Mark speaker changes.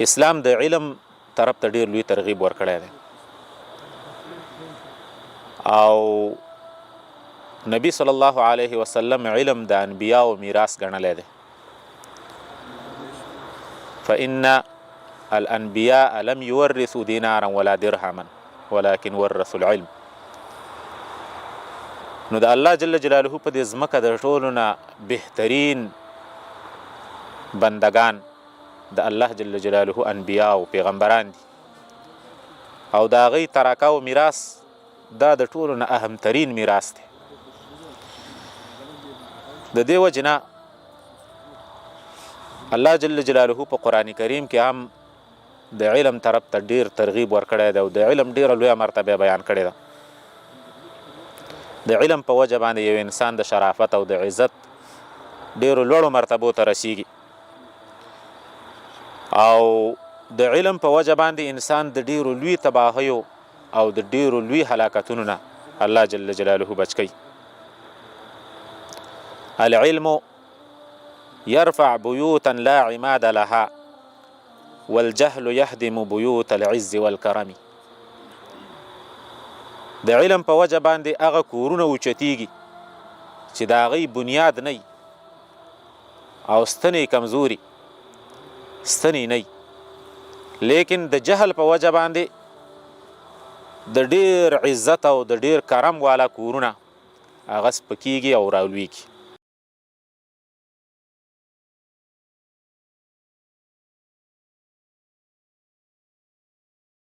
Speaker 1: اسلام د علم طرف ته ډیر لوی ترغیب ورکړی دی او نبی صلی الله علیه وسلم علم د انبیاو میراث ګڼلی دی. فإن الأنبياء لم يورثوا دينارا ولا درهما ولكن ورثوا العلم. نو د الله جل جلاله په دې ځمکه د ټولو نه بهترین بندگان د الله جل جلاله انبیا او پیغمبران دي او د هغوی ترکه او میراث دا د ټولو نه اهم ترین میراث دی. د دې وجې نه الله جل جلاله په قران کریم کې هم د علم طرف ته ډیر ترغیب ورکړی دی او د علم ډیره لویه مرتبه بیان کړې ده. د علم په وجه باندې یو انسان د شرافت او د عزت ډیرو لوړو مرتبو ته رسیږي او د علم په وجه باندې انسان د ډیرو لوی تباهیو او د ډیرو لوی هلاکتونو نه الله جل جلاله بچ کوي. العلم يرفع بيوتا لا عماد لها والجهل يهدم بيوت العز والكرم. د علم په وجه باندې هغه کورونه اوچتیږي چې د هغې بنیاد نه او ستنې کمزوري ستنې نه، لیکن د جهل په وجه باندې د ډیر عزت او د ډیر کرم والا کورونه هغه سپکیږي او راولویږي.